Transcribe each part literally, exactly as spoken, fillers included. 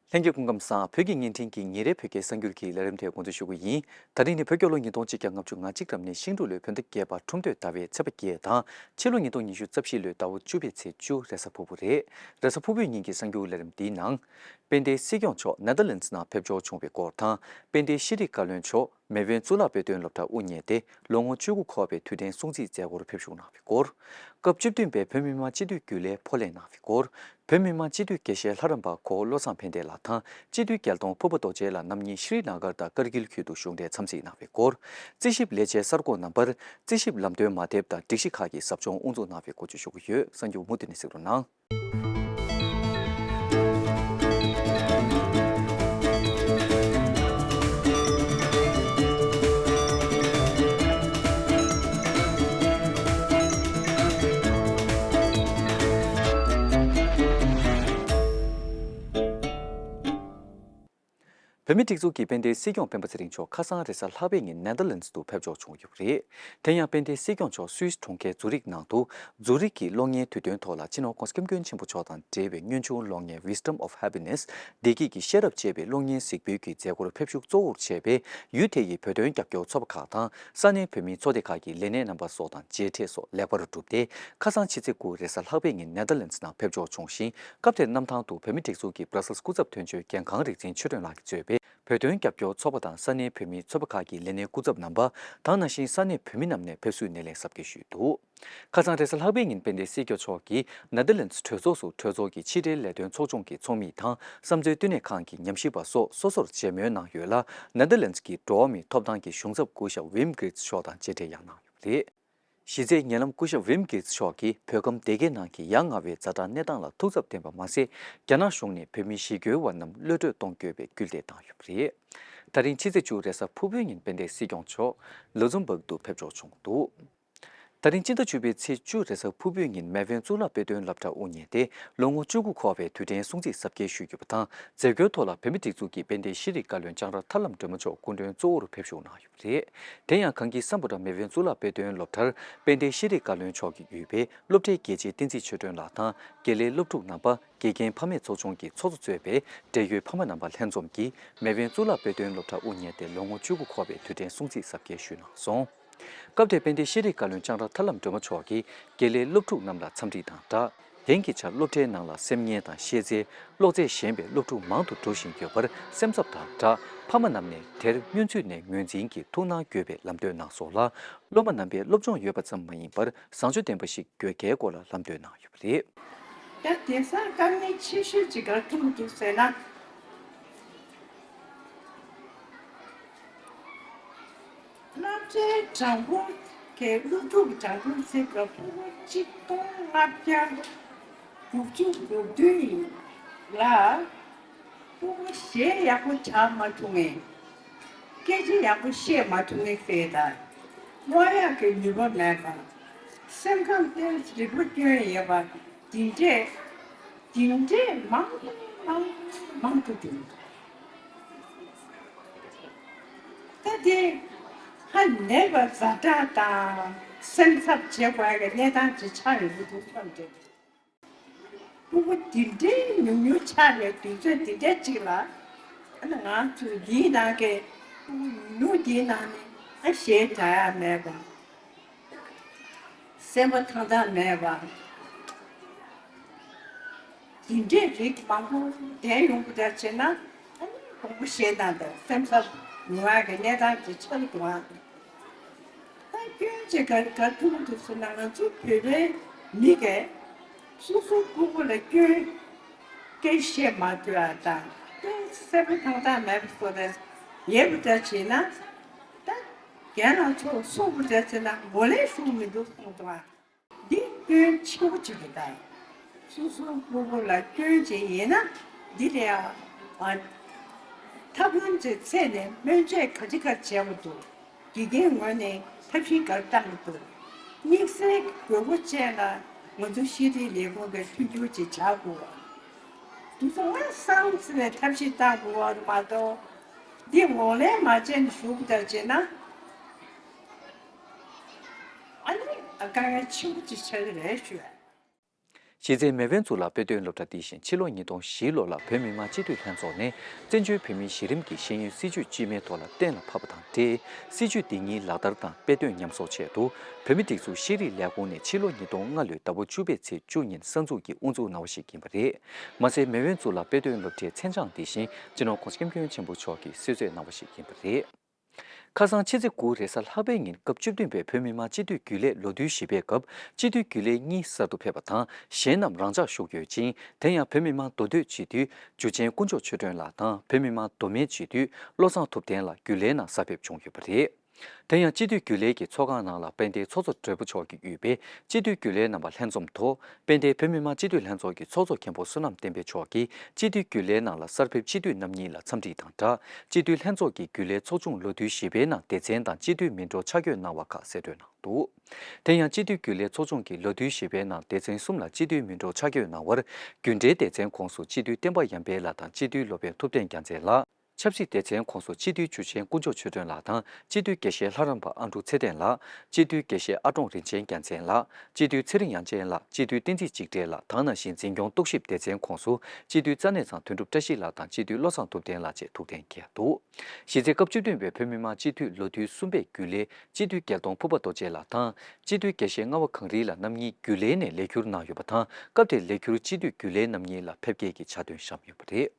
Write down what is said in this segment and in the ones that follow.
ལྷན་རྒྱས་སྐུ་ཁམས་བཟང་། བོད་ཀྱི་བརྙན་འཕྲིན་གྱི་ཉིན་རེའི་བོད་སྐད་གསར་འགྱུར་གྱི་ལས་རིམ་དེ་འགོ་འཛུགས་ཞུ་གི་ཡིན། ད་རིང་ནི་བོད་རྒྱལ་ལོ་ཉིས་སྟོང་ཆིག་བརྒྱ་ལྔ་བཅུ་ང་གཅིག་ལམ་ནས་ཤིང་འབྲུག་ལོའི་བོད་ཟླ་བརྒྱད་པ་ཁྲུམས་སྟོད་ཟླ་བའི་ཚེས་པ་བརྒྱད་དང་ཕྱི་ལོ་ཉིས་སྟོང་ཉི་ཤུ་རྩ་བཞི་ལོའི་ཟླ་བ་བཅུ་པའི་ཚེས་བཅུ་རེས་གཟའ་ཕུར་བུ་རེད། རེས་གཟའ་ཕུར་བུའི་ཉིན་གྱི་གསར་འགྱུར་ལས་རིམ་འདིའི་ནང་། དཔལ་ལྡན་སྲིད་སྐྱོང་མཆོག་ནེ་དར་ལེན་ཌི་ནང་ཕེབས་འབྱོར་བྱུང་བའི་སྐོར་དང་། དཔལ་ལྡན་ཤེས་རིག་བཀའ་བློན་མཆོག་མེས་དབོན་གཙུག་ལག་དཔེ་སྟོན་སློབ་གྲྭ་དབུ་བརྙེས་ཏེ་ལོ་ངོ་བཅུ་དགུ་འཁོར་བའི་དུས་དྲན་སྲུང་བརྩིའི་མཛད་སྒོར་ཕེབས་ཞུགས་གནང་བའི་སྐོར། སྐབས་བཅུ་བདུན་པའི་བོད་མི་མང་སྤྱི་འཐུས་རྒྱུན་ལས་འཕོ་ལེན་གནང་བའི་སྐོར། བོད་མི་མང་སྤྱི་འཐུས་དགེ་བཤེས་ལྷ་རམས་པ་གོ་བོ་བློ་བཟང་ཕན་བདེ་ལགས་དང་སྤྱི་འཐུས་རྒྱལ་མཐོང་ཕུར་པ་རྡོ་རྗེ་ལགས་རྣམ་གཉིས་ཤྲི་ལང་ཀར་དང་ཀར་གིལ་ཁུལ་དུ་གཞུང་འབྲེལ་འཚམས་གཟིགས་གནང་བའི་སྐོར། རྩིས་ཞིབ་ལས་བྱེད་གསར་འགོད་རྣམ་པར་རྩིས་ཞིབ་ལམ་སྟོན་མ་ཐེབས་དང་སྒྲིག་གཞི་ཁག་གི་ཟབ་སྦྱོང་དབུ་འཛུགས་གནང་བའི་སྐོར་བཅས་ཞུ་གི་ཡོད། གསར་འགྱུར་མུ་མཐུད་ནས་གཟིགས་རོགས་གནང་། བོད་མིའི་སྒྲིག་འཛུགས་ཀྱི་དཔལ་ལྡན་སྲིད་སྐྱོང་སྤེན་པ་ཚེ་རིང་མཆོག་ཁ་སང་རེས་གཟའ་ལྷག་པའི་ཉིན་ནེ་དར་ལེན་ཌི་དུ་ཕེབས་འབྱོར་བྱུང་ཡོད་པ་རེད། དེ་ཡང་དཔལ་ལྡན་སྲིད་སྐྱོང་མཆོག་སུད་སི་གྲོང་ཁྱེར་ཛུ་རིག་ནང་དུ་ཛུ་རིག་གི་གློག་བརྙན་དུས་སྟོན་ཐོག་ལ་སྤྱི་ནོར་༸གོང་ས་༸སྐྱབས་མགོན་ཆེན་པོ་མཆོག་དང་འབྲེལ་བའི་སྔོན་བྱུང་གློག་བརྙན་Wisdom of Happiness བདེ་སྐྱིད་ཀྱི་ཤེས་རབ་ཅེས་པའི་གློག་བརྙན་གཟིགས་འབུལ་གྱི་མཛད་སྒོར་ཕེབས་ཞུགས་གཙོ་བོར་བྱས་པའི་ཡུལ་དེ་ཡི་བོད་དོན་རྒྱབ་སྐྱོར་ཚོགས་པ་ཁག་དང་ས་གནས་བོད་མིའི་ཚོགས་སྡེ་ཁག་གི་ལས་སྣེ་རྣམ་པ་སོགས་དང་མཇལ་འཕྲད་སོགས་ལེགས་པར་གྲུབ་སྟེ། ཁ་སང་ཕྱི་ཚེས་དགུ་རེས་གཟའ་ལྷག་པའི་ཉིན་ནེ་དར་ལེན་ཌི་ནང་ཕེབས་འབྱོར་བྱུང་ཞིང་། སྐབས་དེར་གནམ་ཐང་དུ་བོད་མིའི་སྒྲིག་འཛུགས་ཀྱི་Brussels་སྐུ་ཚབ་དོན་གཅོད་རྒན་གངས་རིག་འཛིན་ཆོས་སྒྲོན་ལགས་ཀྱིས་གཙོས་པའི་བོད་དོན་རྒྱབ་སྐྱོར་ཚོགས་པ་དང་ས་གནས་བོད་མིའི་ཚོགས་པ་ཁག་གི་ལས་སྣེ་སྐུ་ཚབ་རྣམ་པ་དང་ནང་བཞིན་ས་གནས་བོད་མི་རྣམས་ནས་ཕེབས་བསུའི་སྣེ་ལེན་གཟབ་རྒྱས་ཞུས་འདུག་ཁ་སང་རེས་གཟའ་ལྷག་པའི་ཉིན་དཔལ་ལྡན་སྲིད་སྐྱོང་མཆོག་གིས་ནེ་དར་ལེན་ཌི་གྲོས་ཚོགས་སུ་གྲོས་ཚོགས་ཀྱི་ཕྱི་འབྲེལ་ལས་དོན་ཚོགས་ཆུང་གི་ཚོགས་མི་དང་བསམ་མཛོད་བསྟི་གནས་ཁང་གི་ཉམས་ཞིབ་པ་སོགས་སོ་སོར་མཇལ་མོལ་གནང་ཡོད་ལ། ནེ་དར་ལེན་ཌི་ཀྱི་འགྲོ་བ་མིའི་ཐོབ་ཐང་གི་གཞུང་ཚབ་སྐུ་ཞབས་ཝིམ་གིར་ཚི་མཆོག་དང་མཇལ་འཕྲད་ཡང་གནང་ཡོད་པ་རེད། གཞི་རྩའི་ཉེ་ལམ་སྐུ་ཞབས་ཝིམ་གིར་ཚི་མཆོག་གིས་བོད་ཁམས་སྡེ་དགེ་ནང་གི་ཡ་ང་བའི་ཛ་དྲག་གནས་སྟངས་ལ་ཐུགས་འཚབ་བསྟན་པ་མ་ཟད། རྒྱ་ནག་གཞུང་ནས་བོད་མི་ཞི་རྒོལ་བ་རྣམས་གློད་བཀྲོལ་གཏོང་དགོས་པའི་སྐུལ་འདེད་བཏང་ཡོད་པ་རེད། ད་རིང་ཕྱི་ཚེས་བཅུ་རེས་གཟའ་ཕུར་བུའི་ཉིན་དཔལ་ལྡན་སྲིད་སྐྱོང་མཆོག་ལུག་ཛམ་བྷག་ཏུ་ཕེབས་འབྱོར་བྱུང་འདུག་ད་རིང་སྤྱི་ཟླ་བཅུ་པའི་ཚེས་བཅུ་རེས་གཟའ་ཕུར་བུའི་ཉིན་མེས་དབོན་གཙུག་ལག་དཔེ་སྟོན་སློབ་གྲྭ་དབུ་བརྙེས་ཏེ་ལོ་ངོ་བཅུ་དགུ་འཁོར་བའི་དུས་དྲན་སྲུང་བརྩི་གཟབ་རྒྱས་ཞུས་ཡོད་པ་དང་། མཛད་སྒོའི་ཐོག་ལ་བོད་མིའི་སྒྲིག་འཛུགས་ཀྱི་དཔལ་ལྡན་ཤེས་རིག་བཀའ་བློན་ལྕང་ར་ཐར་ལམ་སྒྲོལ་མ་མཆོག་སྐུ་མགྲོན་གཙོ་བོར་ཕེབས་ཞུགས་གནང་ཡོད་པ་རེད། དེ་ཡང་གངས་སྐྱིད་སམ་བྷོ་ཊ་མེས་དབོན་གཙུག་ལག་དཔེ་སྟོན་སློབ་གྲྭར་དཔལ་ལྡན་ཤེས་རིག་བཀའ་བློན་མཆོག་གིས་དབུས་པའི་སློབ་གྲྭའི་དགེ་ཆེ་བསྟན་འཛིན་ཆོས་སྒྲོན་ལགས་དང་དགེ་ལས་སློབ་ཕྲུག་རྣམ་པ། དགེ་རྒན་ཕ་མེས་ཚོགས་ཆུང་གི་ཚོགས་གཙོ་གཙོས་པའི་འབྲེལ་ཡོད་ཕ་མ་རྣམ་པ་ལྷན་འཛོམས་ཀྱིས་མེས་དབོན་གཙུག་ལག་དཔེ་སྟོན་སློབ་གྲྭ་དབུ་བརྙེས་ཏེ་ལོ་ངོ་བཅུ་དགུ་འཁོར་བའི་དུས་དྲན་སྲུང་བརྩི་གཟབ་རྒྱས་ཞུས་གནང་སོང་། སྐབས་དེར་དཔལ་ལྡན་ཤེས་རིག་བཀའ་བློན་ལྕང་ར་ཐར་ལམ་སྒྲོལ་མ་མཆོག་གིས་དགེ་ལས་སློབ་ཕྲུག་རྣམས་ལ་འཚམས་འདྲི་དང་སྦྲགས། དེང་གི་ཆར་སློབ་གྲྭའི་ནང་ལ་སེམས་ངལ་དང་ཤེས་ཚད་གློག་ཚད་ཞན་པའི་སློབ་ཕྲུག་མང་དུ་འགྲོ་བཞིན་ཡོད་པར་སེམས་འཚབ་དང་སྦྲགས། ཕ་མ་རྣམས་ནས་དེར་སྔོན་ཚུད་ནས་ངོས་འཛིན་གྱིས་ཐུགས་སྣང་དགོས་པའི་ལམ་སྟོན་གནང་སོང་ལ། སློབ་མ་རྣམ་པས་སློབ་སྦྱོང་ཡོད་པ་ཙམ་མ་ཡིན་པར་བཟང་སྤྱོད་ལྡན་པ་ཞིག་དགོས་གལ་སྐོར་ལ་ལམ་སྟོན་གནང་ཡོད་པ་རེད། ད་དེང་སང་དཀའ་ངལ་ཆེ་ཤོས་ཅིག་ག་རེ་ཐུག་འདུག་ཟེར་ན། སློབ་གྲྭའི་གྲངས་འབོར་གྱི་སློབ་ཕྲུག་གི་གྲངས་འབོར་ཟེར་བ་ཕྲུ་གུ་གཅིག་སྟོང་ལྔ་བརྒྱ་དགུ་བཅུ་གོ་བདུན་ཡིན་ལ། ཕྲུ་གུ་གཞས་ཡག་པོ་སྦྱང་མ་ཐུབ་མཁན། སྐད་ཆ་ཡག་པོ་བཤད་མ་ཐུབ་མཁན་ཟེར་དང་། སྨྲ་ཡག་གི་ནུས་པ་མེད་པ། སེམས་ཁམས་ཏོག་ཙམ་རིག་པ་སྐྱོན་ཡོད་པ། འདི་འདྲས། འདི་འདྲས་མང་མང་མང་དུ་འགྲོ་གི་འདུག་ད་དེ་ཧ་ལས་པ་ཛ་དྲག་དང་སེམས་འཚབ་བྱེད་དགོས་ཀྱི་གནས་སྟངས་ཅིག་ཆགས་ཡོང་གི་འདུག་བསམ་གྱི་འདུག་ཕྲུ་གུ་འདི་འདྲའི་ཉུང་ཉུང་ཆགས་པའི་དུས་ཚོད་འདི་འདྲའི་གཅིག་ལ། ཨ་ནི་ང་ཚོ་འདིའི་ནང་གི་ཕྲུ་གུ་ཉུང་ཉུང་འདིའི་ནང་ནས་ཨ་གཞས་འདྲ་ཡག་མེད་པ། སེམས་པ་ཐང་ཐང་མེད་པ། འདི་འདྲའི་རིགས་མང་པོ་ལྡན་ཡོང་གི་འདྲ་བྱས་ན། ཨ་ནི་དགོངས་པ་བཞེས་སྟངས་དང་སེམས་འཚབ་ཡོང་ཡག་གི་གནས་སྟངས་ཅིག་ཆགས་ཀྱི་འདུག་ཨ། ད་སྐྱོན་ཅིག་ག་ག་ཐུག་འདུག་ཟེར་ན། ང་ཚོ་བོད་པའི་མི་གིས་སོ་སོ་སྤུ་གུ་ལ་སྐྱོན་སྐད་བཤད་མ་ཐུབ་པ་དང་། སྐད་སེར་པོ་ཐང་ཐང་མེད་པ་བཟོ་རེ་ཡོད་པ་འདྲ་བྱས་ན། ད་རྒན་ལགས་ཚོ་གསུངས་པ་འདྲ་བྱས་ན་ངོ་ལེན་ཞུ་གི་མི་འདུག་གསུངས་འདུག་ཨ། འདི་སྐྱོན་ཆེ་པོ་ཅིག་རེད་ད། སོ་སོའི་སྤུ་གུ་ལ་སྐྱོན་ཅིག་ཡིན་ན་འདི་ལ་ཡང་ཐབས་ལམ་ཅིག་འཚོལ་ནས་སྨན་བཅོས་ག་ཅི་ག་བྱས་པ་འདུག་དགེ་རྒན་ངོས་ནས་ཐབས་ཤེས་ག་རེ་བཏང་གི་འདུག་དམིགས་བསལ་དགོས་མཁོ་ཅན་ལ་ང་ཚོ་ཤེས་རིག་ལས་ཁུངས་ཀྱིས་མཐུན་འགྱུར་ཅིག་བྱ་དགོས་པ། དེ་ཚོ་སྔ་སང་ཙམ་ནས་ཐབས་ཤེས་བཏང་དགོས་པ་མ་གཏོགས། འདི་ངོས་ལེན་མ་བྱས་ནས་བཞུགས་པ་འདྲ་བྱས་ན། ཨ་ནི་དཀའ་ངལ་ཆེན་པོ་ཅིག་ཆགས་ཀྱི་རེད་ཞུ། གཞི་རྩའི་མེས་དབོན་གཙུག་ལག་དཔེ་སྟོན་སློབ་གྲྭ་འདི་བཞིན་ཕྱི་ལོ་ཉིས་སྟོང་བཞི་ལོ་ལ་བོད་མི་མང་སྤྱི་འཐུས་ལྷན་ཚོགས་ནས་བཙན་བྱོལ་བོད་མིའི་གཞི་རིམ་གྱི་ཤེས་ཡོན་སྲིད་བྱུས་སྤྱི་མོས་ཐོག་ལ་གཏན་ལ་ཕབ་པ་དང་འབྲེལ། སྲིད་བྱུས་འདི་ཉིད་ལག་བསྟར་དང་དཔེ་སྟོན་ཉམས་གསོག་ཆེད་དུ། བོད་མིའི་སྒྲིག་འཛུགས་ཤེས་རིག་ལས་ཁུངས་ནས་ཕྱི་ལོ་ཉིས་སྟོང་ལྔ་ལོའི་ཟླ་བ་བཅུ་པའི་ཚེས་བཅུ་ཉིན་གསར་འཛུགས་ཀྱིས་དབུ་འཛུགས་གནང་བ་ཞིག་ཡིན་པ་རེད། མ་ཟད། མེས་དབོན་གཙུག་ལག་དཔེ་སྟོན་སློབ་གྲྭའི་མཚན་བྱང་འདི་བཞིན་སྤྱི་ནོར་༸གོང་ས་༸སྐྱབས་མགོན་ཆེན་པོ་མཆོག་གིས་གསོལ་སྩལ་གནང་བ་ཞིག་ཡིན་པ་རེད། ཁ་སང་ཕྱི་ཚེས་དགུ་རེས་གཟའ་ལྷག་པའི་ཉིན་སྐབས་བཅུ་བདུན་པའི་བོད་མི་མང་སྤྱི་འཐུས་རྒྱུན་ལས་ལོ་དུས་བཞི་པའི་སྐབས་སྤྱི་འཐུས་རྒྱུན་ལས་གཉིས་གསར་དུ་ཕེབས་པ་དང་། གཞན་རྣམས་རང་འཇགས་བཞུགས་ཡོད་ཅིང་། དེ་ཡང་བོད་མི་མང་མདོ་སྟོད་སྤྱི་འཐུས་འཇུ་ཆེན་དཀོན་མཆོག་ཆོས་སྒྲོན་ལགས་དང་། བོད་མི་མང་མདོ་སྨད་སྤྱི་འཐུས་བློ་བཟང་ཐུབ་བསྟན་ལགས་རྒྱུན་ལས་ནང་གསར་ཕེབས་བྱུང་ཡོད་པ་རེད། དེ་ཡང་སྤྱི་འཐུས་རྒྱུན་ལས་ཀྱི་ཚོགས་ཁང་ནང་ལ་དཔལ་ལྡན་ཚོགས་གཙོ་སྦྲེལ་པོ་མཆོག་གིས་དབུས་པའི་སྤྱི་འཐུས་རྒྱུན་ལས་རྣམ་པ་ལྷན་འཛོམས་ཐོག་དཔལ་ལྡན་བོད་མི་མང་སྤྱི་འཐུས་ལྷན་ཚོགས་ཀྱི་ཚོགས་གཙོ་མཁན་པོ་བསོད་ནམས་བསྟན་འཕེལ་མཆོག་གིས་སྤྱི་འཐུས་རྒྱུན་ལས་ནང་ལ་གསར་ཕེབས་སྤྱི་འཐུས་རྣམ་གཉིས་ལ་འཚམས་འདྲི་དང་སྦྲགས། སྤྱི་འཐུས་ལྷན་ཚོགས་ཀྱི་རྒྱུན་ལས་ཚོགས་ཆུང་ལོ་དུས་བཞི་པའི་ནང་སྡེ་ཚན་དང་སྤྱི་འཐུས་མི་འགྲོ་ཆ་བགོས་གནང་བ་ཁག་གསལ་སྟོན་གནང་འདུག་དེ་ཡང་སྤྱི་འཐུས་རྒྱུན་ལས་ཚོགས་ཆུང་གི་ལོ་དུས་བཞི་པའི་ནང་སྡེ་ཚན་གསུམ་ལ་སྤྱི་འཐུས་མི་འགྲོ་ཆ་བགོས་གནང་བར། རྒྱུན་གྲོན་སྡེ་ཚན་ཁོངས་སུ་སྤྱི་འཐུས་བསྟན་པ་ཡར་འཕེལ་ལགས་དང་སྤྱི་འཐུས་སློབ་དཔོན་ཐུབ་བསྟན་རྒྱལ་མཚན་ལགས། ཆབ་སྲིད་སྡེ་ཚན་ཁོངས་སུ་སྤྱི་འཐུས་འཇུ་ཆེན་དཀོན་མཆོག་ཆོས་སྒྲོན་ལགས་དང་སྤྱི་འཐུས་དགེ་བཤེས་ལྷ་རམས་པ་ཨ་འབྲུག་ཚེ་བརྟན་ལགས། སྤྱི་འཐུས་དགེ་བཤེས་ཨ་ཀྲོང་རིན་ཆེན་རྒྱལ་མཚན་ལགས། སྤྱི་འཐུས་ཚེ་རིང་དབྱངས་ཅན་ལགས། སྤྱི་འཐུས་བསྟན་འཛིན་འཇིགས་བྲལ་ལགས། དེ་ནང་བཞིན་འཛིན་སྐྱོང་རྟོག་ཞིབ་སྡེ་ཚན་ཁོངས་སུ་སྤྱི་འཐུས་རྩ་གནས་ཚང་དོན་གྲུབ་བཀྲ་ཤིས་ལགས་དང་སྤྱི་འཐུས་བློ་བཟང་ཐུབ་བསྟན་ལགས་བཅས་ཐུགས་གཏན་འཁེལ་འདུག་གཞི་རྩའི་སྐབས་བཅུ་བདུན་པའི་བོད་མི་མང་སྤྱི་འཐུས་ལོ་དུས་གསུམ་པའི་རྒྱུན་ལས་སྤྱི་འཐུས་རྒྱལ་གདོང་ཕུར་པ་རྡོ་རྗེ་ལགས་དང་སྤྱི་འཐུས་དགེ་བཤེས་རྔ་བ་གངས་རི་ལགས་རྣམ་གཉིས་རྒྱུན་ལས་ནས་ལས་འཁྱུར་གནང་ཡོད་པ་དང་། སྐབས་དེར་ལས་འཁྱུར་སྤྱི་འཐུས་རྒྱུན་ལས་རྣམ་གཉིས་ལ་ཕེབས་སྐྱེལ་གྱི་ཕྱག་དོན་བཞག་ཡོད་པ་རེད།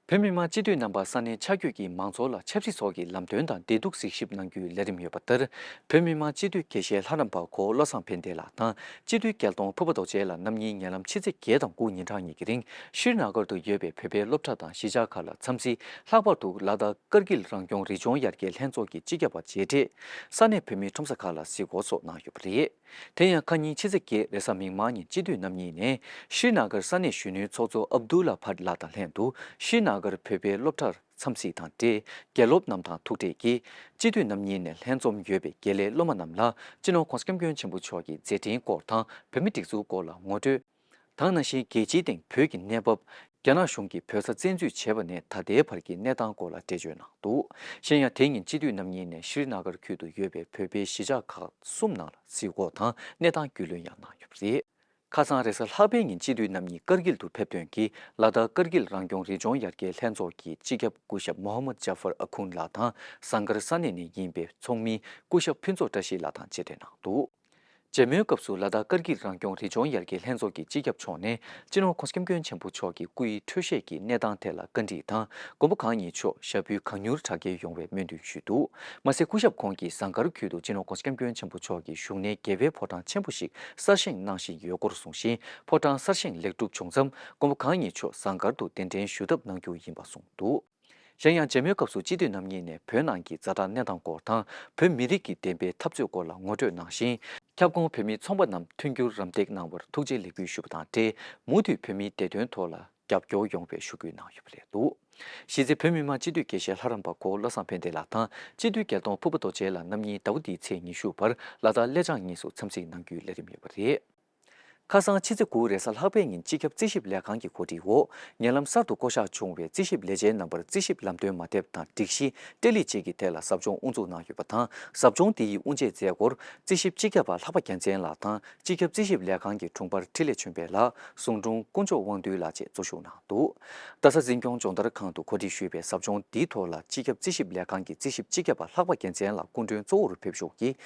བོད་མི་མང་སྤྱི་འཐུས་རྣམ་པ་ས་གནས་ཆ་བགོས་ཀྱིས་མང་ཚོགས་ལ་ཆབ་སྲིད་སོགས་ཀྱི་ལམ་སྟོན་དང་བདེ་སྡུག་གཟིགས་ཞིབ་གནང་རྒྱུའི་ལས་རིམ་ཡོད་པ་ལྟར། བོད་མི་མང་སྤྱི་འཐུས་དགེ་བཤེས་ལྷ་རམས་པ་གོ་བློ་བཟང་ཕན་བདེ་ལགས་དང་སྤྱི་འཐུས་རྒྱལ་གདོང་ཕུར་པ་རྡོ་རྗེ་ལགས་རྣམ་གཉིས་ཉེ་ལམ་ཕྱི་ཚེས་བརྒྱད་དང་དགུ་ཉིན་གྲངས་གཉིས་ཀྱི་རིང་ཤྲི་ན་གར་དུ་ཡོད་པའི་བོད་པའི་སློབ་གྲྭ་དང་གཞིས་ཆགས་ཁག་ལ་འཚམས་གཟིགས། ལྷག་པར་དུ་ལ་དྭགས་ཀར་གིལ་རང་སྐྱོང་རི་ལྗོངས་ཡར་རྒྱས་ལྷན་ཚོགས་ཀྱི་སྤྱི་ཁྱབ་པ་མཇལ་འཕྲད། ས་གནས་བོད་མིའི་ཁྲོམ་ས་ཁག་ལ་གཟིགས་སྐོར་སོགས་གནང་ཡོད་པ་རེད། དེ་ཡང་ཁ་ཉིན་ཕྱི་ཚེས་བརྒྱད་རེས་གཟའ་མིག་དམར་ཉིན་སྤྱི་འཐུས་རྣམ་གཉིས་ནས་ཤྲི་ན་གར་ས་གནས་གཞོན་ནུའི་ཚོགས་གཙོ་ཨབ་དུ་ལ་བྷཊ་ལགས་དང་ལྷན་དུ་ཤྲི་ན་གར་བོད་པའི་སློབ་གྲྭར་འཚམས་གཟིགས་དང་འབྲེལ་དགེ་སློབ་རྣམས་དང་ཐུག་འཕྲད་ཀྱིས་སྤྱི་འཐུས་རྣམ་གཉིས་ནས་ལྷན་འཛོམས་ཡོད་པའི་དགེ་ལས་སློབ་མ་རྣམས་ལ་སྤྱི་ནོར་༸གོང་ས་༸སྐྱབས་མགོན་ཆེན་པོ་མཆོག་གི་མཛད་འཕྲིན་སྐོར་དང་བོད་མིའི་སྒྲིག་འཛུགས་སྐོར་ལ་ངོ་སྤྲོད། དེ་ནང་བཞིན་རྒྱལ་སྤྱིའི་སྟེང་བོད་ཀྱི་གནས་བབ། རྒྱ་ནག་གཞུང་གིས་བོད་ས་བཙན་འཛུལ་བྱས་པ་ནས་ད་ལྟའི་བར་གྱི་གནས་སྟངས་སྐོར་ལ་འགྲེལ་བརྗོད་གནང་འདུག་གཞན་ཡང་དེ་ཉིན་སྤྱི་འཐུས་རྣམ་གཉིས་ནས་ཤྲི་ན་གར་ཁུལ་དུ་ཡོད་པའི་བོད་པའི་གཞིས་ཆགས་ཁག་གསུམ་ནང་ལ་གཟིགས་སྐོར་དང་གནས་སྟངས་རྒྱུས་ལོན་ཡང་གནང་ཡོད་པ་རེད། ཁ་སང་རེས་གཟའ་ལྷག་པའི་ཉིན་སྤྱི་འཐུས་རྣམ་གཉིས་ཀར་གིལ་དུ་ཕེབས་དོན་གྱིས་ལ་དྭགས་ཀར་གིལ་རང་སྐྱོང་རི་ལྗོངས་ཡར་རྒྱས་ལྷན་ཚོགས་ཀྱི་སྤྱི་ཁྱབ་སྐུ་ཞབས་མོ་ཧམ་མད་ཇཱ་ཧྥར་ཨ་ཁུན་ལགས་དང་ཟངས་དཀར་ས་གནས་ནས་ཡིན་པའི་ཚོགས་མི་སྐུ་ཞབས་ཕུན་ཚོགས་བཀྲ་ཤིས་ལགས་དང་མཇལ་འཕྲད་གནང་འདུག་མཇལ་མོལ་སྐབས་སུ་ལ་དྭགས་ཀར་གིལ་རང་སྐྱོང་རི་ལྗོངས་ཡར་རྒྱས་ལྷན་ཚོགས་ཀྱི་སྤྱི་ཁྱབ་མཆོག་ནས་སྤྱི་ནོར་༸གོང་ས་༸སྐྱབས་མགོན་ཆེན་པོ་མཆོག་གི་སྐུ་ཡི་འཕྲོད་བཞེས་ཀྱི་གནས་སྟངས་ཐད་ལ་བཀའ་འདྲི་དང་། མགོན་པོ་གང་ཉིད་མཆོག་ཞབས་པུས་གང་མྱུར་དྲག་སྐྱེལ་ཡོང་བའི་སྨོན་འདུན་ཞུས་འདུག་མ་ཟད་སྐུ་ཞབས་ཁོང་གིས་ཟངས་དཀར་ཁུལ་དུ་སྤྱི་ནོར་༸གོང་ས་༸སྐྱབས་མགོན་ཆེན་པོ་མཆོག་གི་བཞུགས་གནས་རྒྱལ་བའི་ཕོ་བྲང་ཆེན་པོ་ཞིག་གསར་བཞེངས་གནང་བཞིན་ཡོད་སྐོར་གསུངས་ཤིང་། ཕོ་བྲང་གསར་བཞེངས་ལེགས་གྲུབ་བྱུང་མཚམས་མགོན་པོ་གང་ཉིད་མཆོག་ཟངས་དཀར་དུ་གདན་འདྲེན་ཞུ་ཐབས་གནང་རྒྱུ་ཡིན་པ་གསུངས་འདུག་གཞན་ཡང་མཇལ་མོལ་སྐབས་སུ་སྤྱི་འཐུས་རྣམ་གཉིས་ནས་བོད་ནང་གི་ཛ་དྲག་གནས་སྟངས་སྐོར་དང་། བོད་མི་རིགས་ཀྱི་བདེན་པའི་འཐབ་རྩོད་སྐོར་ལ་ངོ་སྤྲོད་གནང་ཞིང་། ཁྱབ་ཁོངས་བོད་མི་ཚོང་པ་རྣམས་མཐུན་འགྱུར་རམ་འདེགས་གནང་བར་ཐུགས་རྗེ་ལེགས་འབུལ་ཞུས་པ་དང་འབྲེལ། མུ་མཐུད་བོད་མིའི་བདེ་དོན་ཐོག་ལ་རྒྱབ་སྐྱོར་ཡོང་བའི་ཞུ་སྐུལ་གནང་ཡོད་པ་རེད་འདུག་གཞི་རྩའི་བོད་མི་མང་སྤྱི་འཐུས་དགེ་བཤེས་ལྷ་རམས་པ་གོ་བློ་བཟང་ཕན་བདེ་ལགས་དང་སྤྱི་འཐུས་རྒྱལ་གདོང་ཕུར་པ་རྡོ་རྗེ་ལགས་རྣམ་གཉིས་ཟླ་བ་འདིའི་ཚེས་ཉི་ཤུ་བར་ལ་དྭགས་གླེ་བྱང་གཉིས་སུ་འཚམས་གཟིགས་གནང་རྒྱུའི་ལས་རིམ་ཡོད་པ་རེད། ཁ་སང་ཕྱི་ཚེས་དགུ་རེས་གཟའ་ལྷག་པའི་ཉིན་སྤྱི་ཁྱབ་རྩིས་ཞིབ་ལས་ཁང་གི་གོ་སྒྲིག་འོག་ཉེ་ལམ་གསར་དུ་བསྐོ་གཞག་བྱུང་བའི་རྩིས་ཞིབ་ལས་བྱེད་རྣམ་པར་རྩིས་ཞིབ་ལམ་སྟོན་མ་དེབ་དང་སྒྲིག་གཞི་སྤྲེལ་ལི་གཅིག་གི་ཐད་ལ་ཟབ་སྦྱོང་དབུ་འཛུགས་གནང་ཡོད་པ་དང་། ཟབ་སྦྱོང་འདི་ཡི་དབུ་འབྱེད་མཛད་སྒོར་རྩིས་ཞིབ་སྤྱི་ཁྱབ་པ་ལྷག་པ་རྒྱལ་མཚན་ལགས་དང་སྤྱི་ཁྱབ་རྩིས་ཞིབ་ལས་ཁང་གི་དྲུང་འཕར་འཕྲིན་ལས་ཆོས་འཕེལ་ལགས། ཟུང་དྲུང་དཀོན་མཆོག་དབང་འདུས་ལགས་བཅས་གཙོ་བཞུགས་གནང་འདུག་རྡ་ས་འཛིན་སྐྱོང་སྦྱོང་བརྡར་ཁང་དུ་གོ་སྒྲིག་ཞུས་པའི་ཟབ་སྦྱོང་འདིའི་ཐོག་ལ་སྤྱི་ཁྱབ་རྩིས་ཞིབ་ལས་ཁང་གི་རྩིས་ཞིབ་སྤྱི་ཁྱབ་པ་ལྷག་པ་རྒྱལ་མཚན་ལགས་སྐུ་མགྲོན་གཙོ་བོར་ཕེབས་ཞུགས་ཀྱིས།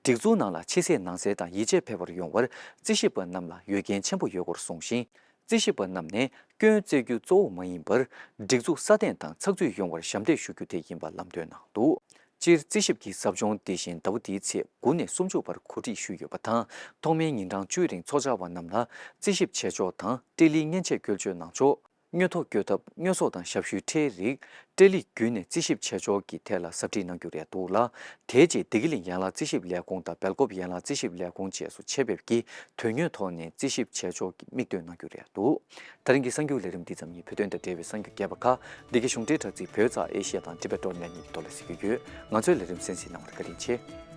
སྒྲིག་འཛུགས་ནང་ལ་ཕྱི་གསལ་ནང་གསལ་དང་ཡིད་ཆེས་འཕེར་བར་ཡོང་བར་རྩིས་ཞིབ་པ་རྣམས་ལ་འོས་འགན་ཆེན་པོ་ཡོད་སྐོར་གསུངས་ཤིང་། རྩིས་ཞིབ་པ་རྣམས་ནས་སྐྱོན་བཙལ་རྒྱུ་གཙོ་བོ་མ་ཡིན་པར། སྒྲིག་འཛུགས་སྲ་བརྟན་དང་ཚགས་ཚུད་ཡོང་བར་ཞབས་འདེགས་ཞུ་རྒྱུ་དེ་ཡིན་པ་ལམ་སྟོན་གནང་འདུག་སྤྱིར་རྩིས་ཞིབ་ཀྱི་ཟབ་སྦྱོང་འདི་བཞིན་ཟླ་བ་འདིའི་ཚེས་དགུ་ནས་སུམ་ཅུ་བར་གོ་སྒྲིག་ཞུས་ཡོད་པ་དང་། ཐོག་མའི་ཉིན་གྲངས་བཅུའི་རིང་ཚོགས་བཅར་བ་རྣམས་ལ་རྩིས་ཞིབ་བྱེད་ཕྱོགས་དང་སྤྲེལ་ལིའི་མཉེན་ཆས་སྐྱོན་བརྗོད་གནང་ཕྱོགས། དངོས་ཐོག་བསྐྱོད་ཐབས། དངོས་ཟོག་དང་ཞབས་ཞུའི་ཁྲལ་རིགས། སྤྲེལ་ལི་བརྒྱུད་ནས་རྩིས་ཞིབ་བྱེད་ཕྱོགས་ཀྱི་ཐད་ལ་ཟབ་ཁྲིད་གནང་རྒྱུ་རེད་འདུག་ལ། དེ་རྗེས་བདེ་སྐྱིད་གླིང་ཡན་ལག་རྩིས་ཞིབ་ལས་ཁུངས་དང་སྦེལ་ཀོབ་ཡན་ལག་རྩིས་ཞིབ་ལས་ཁུངས་བཅས་སུ་ཆེད་ཕེབས་ཀྱིས་དོན་དངོས་ཐོག་ནས་རྩིས་ཞིབ་བྱེད་ཕྱོགས་ཀྱི་མིག་སྟོན་གནང་རྒྱུ་རེད་འདུག་དེ་རིང་གི་གསར་འགྱུར་ལས་རིམ་འདི་ཙམ་ཡིན། བོད་དོན་དང་འབྲེལ་བའི་གསར་འགྱུར་རྒྱས་པ་ཁག་འདི་གའི་གཞུང་འབྲེལ་དྲ་ཚིགས་བོད་ཙ་ཨེ་ཤི་ཡ་དང་Tibet dot net གཉིས་ཀྱི་ཐོག་ལ་གཟིགས་རྒྱུ་ཡོད། ང་ཚོའི་ལས་རིམ་གསན་གཟིགས་གནང་བར་བཀའ་དྲིན་ཆེ།